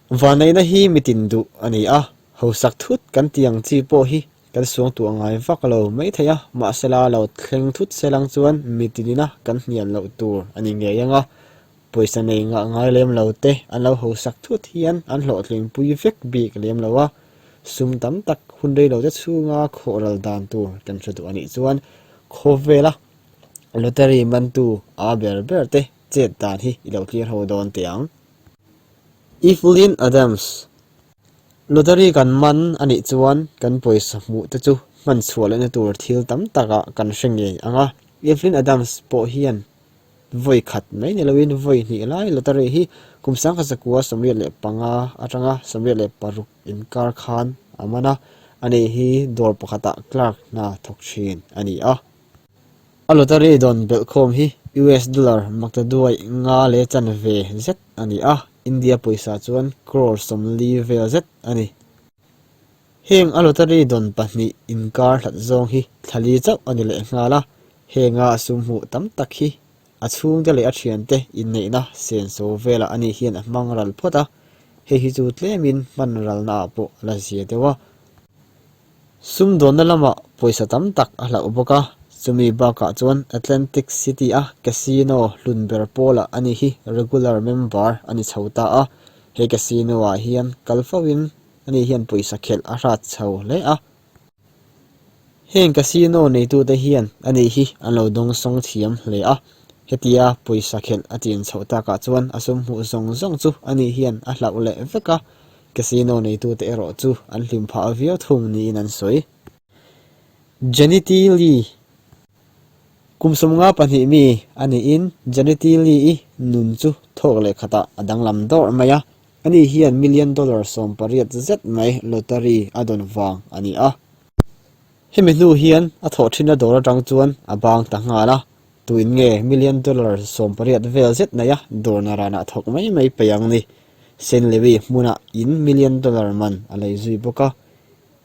Vanneihna hi mitin duh a ni a, hausak thut kan tih ang chi pawh hi kan suangtuah ngai vak lo mai thei a, mahsela lo thleng thut se lang chuan mitinina kan hnial loh tur a ni ngei ang a, pawisa nei ngah ngai lem lo te an lo hausak thut hian an hlawhtling pui vek bik lem lo a, sum tam tak hun rei lo te chhunga khawh ral dan tur kan hre duh a nih chuan khawvela lottery mantu a ber ber te chet dan hi i lo clear ho dawn teh ang. Evelyn Adams, Lottery kan man a nih chuan kan pawisa hmuh te chu hman chhuah lehna tur thil tam takah kan hre ngei ang a. Evelyn Adams pawh hian vawi khat mai ni loin vawi hnih lai lottery hi kum sangkhat zakua 85 atanga 86 inkar khan a man a, ani hi dawr pakhatah clerk hna thawk thin a ni a. A lottery dawn belhkhawm hi US dollar maktaduai nga leh chanve zet a ni a, India pawisa chuan crore 40 vel zet a ni. Heng a lottery dawn pahnih inkar hlat zawng hi thla li chauh a ni leh nghal a, henga a sum hmuh tam tak hi a chhungte leh a thiante inneihna senso velah ani hian a hmang ral phawt a, hei hi chu tlemin hman ralnaah pawh a la zia deuh a. Sumdawnna lamah pawisa tam tak a hlauh bawk a, chumi bakah chuan Atlantic City-a casino hlun ber pawlah ani hi regular member a ni chho ta a, he casino-ah hian kal foin ani hian pawisa khelh a hrat chho hle a. Heng casino neitute hian ani hi an lo dawngsawng thiam hle a, hetia pawisa khelh a chin chhoh takah chuan a sum hmuh zawng zawng chu ani hian a hlauh leh vek a, Casino neitute erawh chu an hlim phah viau thung niin an sawi. Janity Lee Kum 52 mi a niin Janity Lee-i nun chu thawk leh khatah a danglam dawrh mai a, ani hian million dollar 18 zet mai lottery a dawn vang a ni a. Hemi hnu hian a thawh thinna dawr atang chuan a bang ta nghal a, tuin nge million dollar 18 vel zet neia dawr naranah thawk mai mai peih ang ni? Saint Louis hmunah in million dollar man a lei zui bawk a,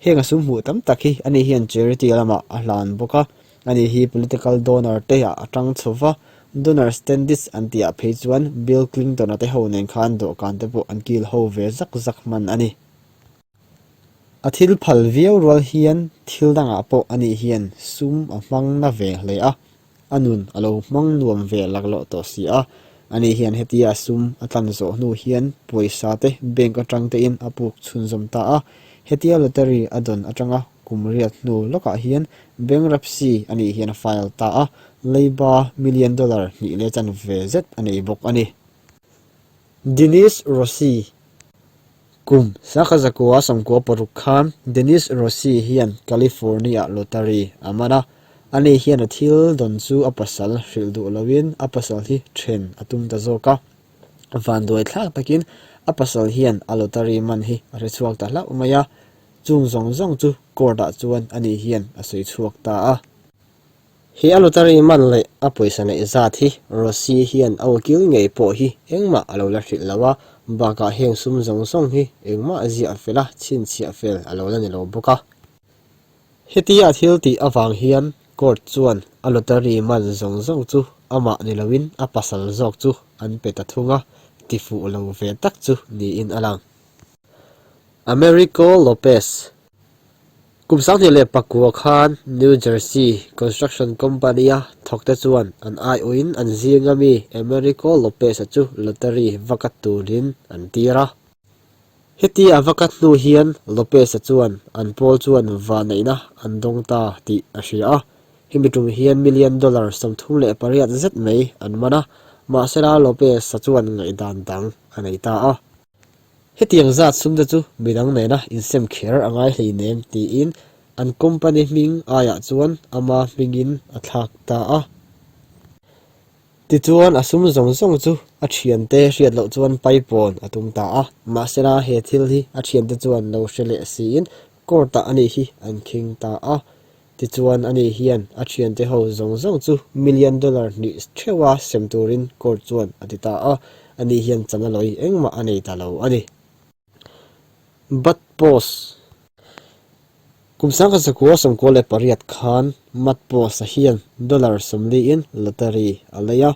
heng a sum hmuh tam tak hi ani hian charity lamah a hlan bawk a, ani hi political donor te ah a tang chho va, donor standish an tih ah phei chuan Bill Clinton a te ho nen khan dawhkan te pawh an kil ho ve zak zak hman a ni. A thil phal viau rual hian thil dangah pawh ani hian sum a hmang na ve hle a, A nun a lo hmang nuam ve laklawh tawh si a, ani hian hetia a sum a tlan zawh hnu hian pawisa te bank atang tein a puk chhunzawm ta a, hetia lottery a dawn atanga kum riat hnu lawkah hian bankruptcy anih hian a file ta a, leiba million dollar hnih leh chanve zet a nei bawk a ni. Denise Rossi. Kum 1996 khan Denise Rossi hian California lottery a man a, ani hian a thil dawn chu a pasal hrilh duh loin a pasal hi then a tum ta zawk a. Vanduai thlak takin a pasal hian a lottery man hi a hre chhuak ta hlauh mai a, chung zawng zawng chu court-ah chuan ani hian a sawi chhuak ta a. He a lottery man leh a pawisa neih zat hi Rossi hian a ukil ngei pawh hi engmah a lo la hrilh lo a, bakah heng sum zawng zawng hi engmah ziah fel a chhinchhiah fel a lo la ni lo bawk a. Hetia thil tih avang hian court chuan a lottery man zawng zawng chu amah ni loin a pasal zawk chu an pe ta thung a, ti fuh lo ve tak chu niin a lang. Americo Lopez Kum 2009 khan New Jersey Construction Company-a thawkte chuan an aiawhin an zinga mi Americo Lopez-a chu lottery va kat turin an tir a. Heti a va kat hnu hian Lopez-a chuan an pawl chuan vahneihna an dawng ta tih a hria a. Hemi tum hian million dollar 38 zet mai an man a, mahsela Lopez-a chuan ngaihdan dang a nei ta a. Hetiang zat sumte chu midang nena insem kher a ngai hleinem tiin an company hming aiah chuan ama hmingin a thlak ta a. Tichuan a sum zawng zawng chu a thiante hriat loh chuan paipawn a tum ta a, mahsela he thil hi a thiante chuan lo hre leh siin court-ah ani hi an khing ta a. Tichuan ani hian a thiante ho zawng zawng chu million dollar hnih theuha sem turin court chuan a ti ta a, ani hian chan a lawi engmah a nei ta lo a ni. Bud Post Kum 1998 khan Mud Post-a hian dollar 40 in lottery a lei a,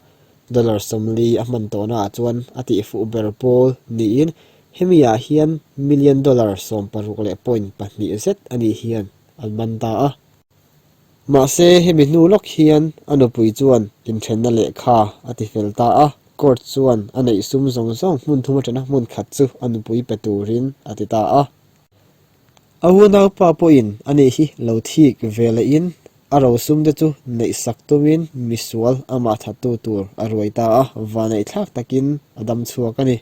dollar 40 a hman tawhnaah chuan a tihfuh ber pawl niin. Hemi ah hian million dollar 16 leh point pahnih zet a nih hian an man ta a. Mahse hemi hnu lawk hian a nupui chuan inthenna lehkha a ti fel ta a, court chuan a neih sum zawng zawng hmun thum atana hmun khat chu a nupui pe turin a ti ta a. A unaupa pawhin a nih hi lo thik ve lehin a rosum te chu neih sak tumin misual amah thattu tur a ruai ta a, vaneihthlak takin a dam chhuak a ni.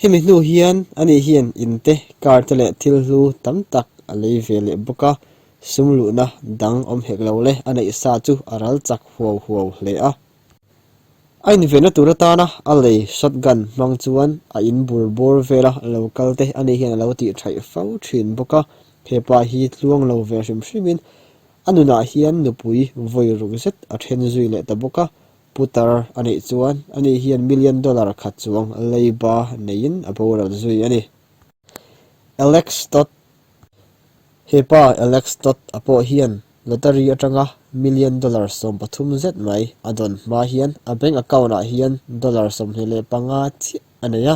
Hemi hnu hian ani hian in te, car te leh thil hlu tam tak a lei ve leh bawk a, sum luhna dang awm hek lo le a neih sa chu a ral chak huau huau hle a. A invenna tur atana a lei shotgun hmang chuan a in bur bawr vela lo kal te ani hian a lo tih thaih fo thin bawk a, hepa hi tluang lo ve hrim hrimin a nunah hian nupui vawi ruk zet a then zui leh ta bawk a, Putar a neih chuan ani hian million dollar khat chuang leiba neiin a boral zui a ni. Alex Todd He pa Alex Todd a pawh hian lottery atanga million dollar 13 zet mai a dawn hma hian a bank account ah hian dollar 25 chiah a nei a,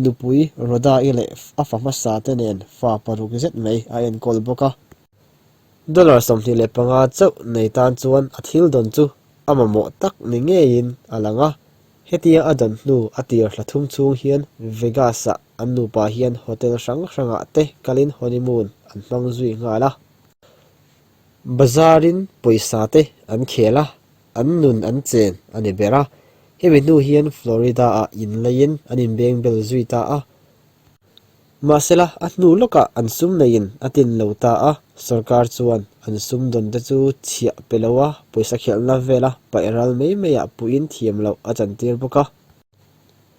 nupui Rhoda-i leh a fa hmasa te nen fa paruk zet mai a enkawl bawk a. Dollar 25 chauh nei tan chuan a thil dawn chu a mamawh tak ni ngeiin a lang a. Hetia a dawn hnu a tir hla thum chhung hian Vegas-ah an nupa hian hotel hrang hrangah te kalin honeymoon an hmang zui nghal a. Bazar-in pawisa te an khel a, an nun an chen a ni ber a. Hemi hnu hian Florida-ah inleiin an inbeng bel zui ta a. Mahsela, a hnu lawkah an sum neiin a tin lo ta a, sorkar chuan an sum dawn te chu chhiah pe lo a, pawisa khelhna vela paih ral mai maiah puiin thiam loh a chantir bawk a.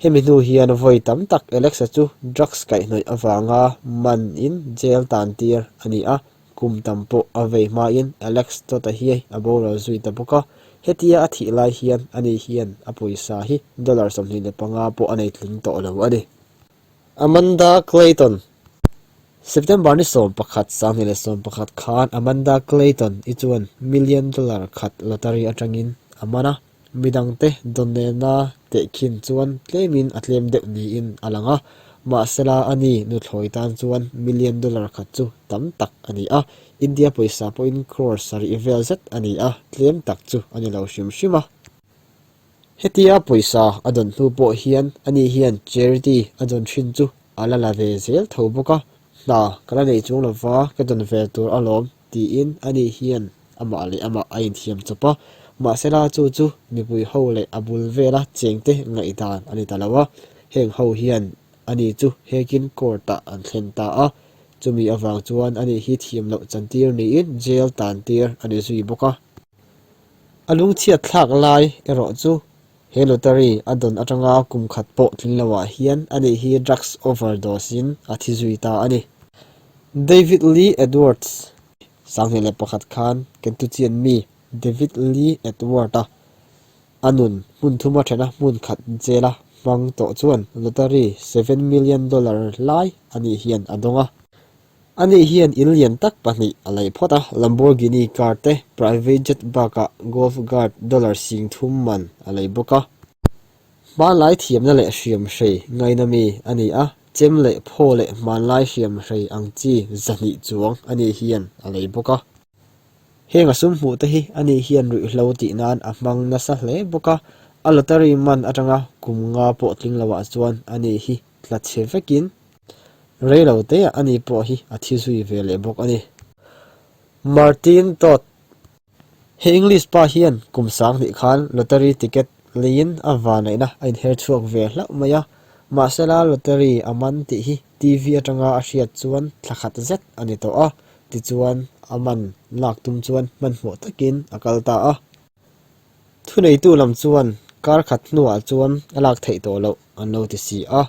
Hemi hnu hian vawi tam tak Alexa chu drugs kaihhnawih avanga man in jail tan tir a ni a, kum tam pawh a vei hmain Alex Todd-a hi a boral zui ta bawk a, hetia a thih lai hian ani hian a pawisa hi dollar 25 pawh a nei tling tawh lo a ni. Amanda Clayton September ni 11, 2011 khan Amanda Clayton i chuan million dollar khat lottery atangin a man a, midangte dawn nena tehkhin chuan tlemin a tlem deuh niin a lang a, mahsela ani nuthlawi tan chuan million dollar khat chu tam tak a ni a, India pawisa pawhin crore sarih vel zet a ni a, tlem tak chu a ni lo hrim hrim a. Hetia pawisa a dawn hnu pawh hian ani hian charity a dawn thin chu a la la ve zel tho bawk a, hna ka la nei chuang lova ka dawn ve tur alawm tiin ani hian amah leh amah a inthiam chawp a, mahsela chu chu mipui ho leh a bul vela chengte ngaihdan a ni ta lo a, heng ho hian ani chu hekin court ah an thlen ta a, chumi avang chuan ani hi thiam loh chantir niin jail tan tir a ni zui bawk a. A lungchhiat thlak lai erawh chu he lottery a dawn atanga kum khat pawh tling loah hian ani hi drugs overdose in a thi zui ta a ni. David Lee Edwards 2001 khan Kentuckian mi David Lee Edward-a a nun hmun thuma thena hmun khat jail-a hmang tawh chuan lottery $7 million lai ani hian a dawng a. Ani hian in lian tak pahnih a lei phawt a, Lamborghini car te, private jet bakah golf cart dollar 3000 man a lei bawk a. Hmanlai thiamna leh hriamhrei ngaina mi a ni a, chem leh phaw leh hmanlai hriamhrei ang chi 200 chuang ani hian a lei bawk a. Heng a sum hmuh te hi ani hian ruihhlo tih nan a hmang nasa hle bawk a, a lottery man atanga kum nga pawh tling loah chuan ani hi tla chhe vekin Rei lo te ah ani pawh hi a thi zui ve leh bawk a ni. Martin Todd He English pa hian kum 2000 khan lottery ticket leiin a vanaihna a inher chhuak ve hlauh mai a, mahsela lottery a man tih hi TV atanga a hriat chuan thla khat zet a ni tawh a, tichuan a man lak tum chuan hmanhmawh takin a kal ta a. Thuneitu lam chuan kar khat hnuah chuan a lak theih tawh loh an lo ti si a,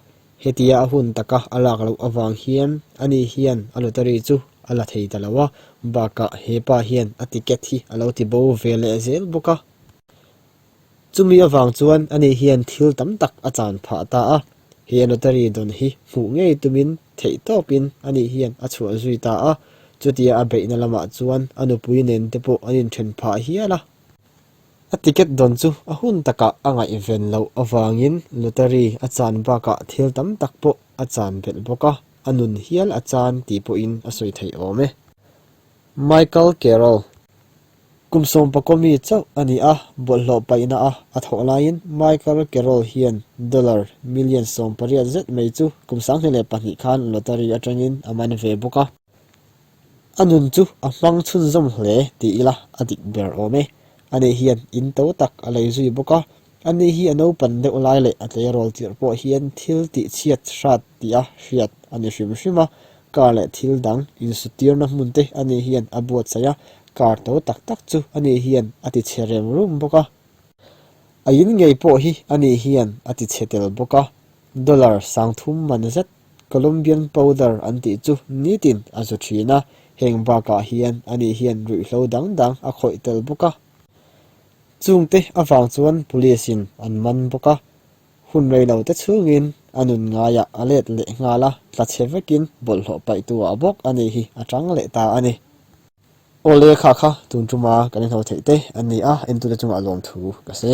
hetia a hun taka a lak loh avang hian ani hian a lottery chu a la thei ta lo a, bakah he pa hian a ticket hi a lo ti bo ve leh zel bawk a. Chumi avang chuan ani hian thil tam tak a chan phah ta a, he lottery dawn hi hmuh ngei tumin theih tawpin ani hian a chhuah zui ta a, chutia a beihna lamah chuan a nupui nen te pawh an inthen phah hial a. A ticket dawn chu a hun takah a ngaihven loh avangin lottery a chan bakah thil tam tak pawh. a chan belh bawk a, a nun hial a chan tih pawhin a sawi theih awm e. Michael Carroll Kum sawmpakaw mi chauh a ni a, bawlhhlawh paihna a a thawh laiin Michael Carroll hian dollar million 18 zet mai chu kum 2002 khan lottery atangin a man ve bawk a. A nun chu a hmang chhunzawm hle ti ila a dik ber awm e. Ani hian in to tak a lei zui bawk a, ani hi a naupan deuh lai leh a tleirawl tirh pawh hian thil tih chhiat hrat tih a hriat a ni hrim hrim a, car leh thil dang insutirna hmun te ani hian a buatsaih a, car to tak tak chu ani hian a ti chhe rem rum bawk a. A in ngei pawh hi ani hian a ti chhe tel bawk a, dollar 30 man zet Colombian powder an tih chu nitin a zu thin a, heng bakah hian ani hian ruihhlo dang dang a khawih tel bawk a. Chungte avang chuan police in an man bawk a, hun rei lo te chhungin a nun ngaiah a let leh nghal a, tla chhe vekin bawlhhlawh paihtu ah bawk ani hi a tang leh ta a ni. Aw le kha kha tun tuma kan inho theih te an ni a, entute chungah lawmthu ka se.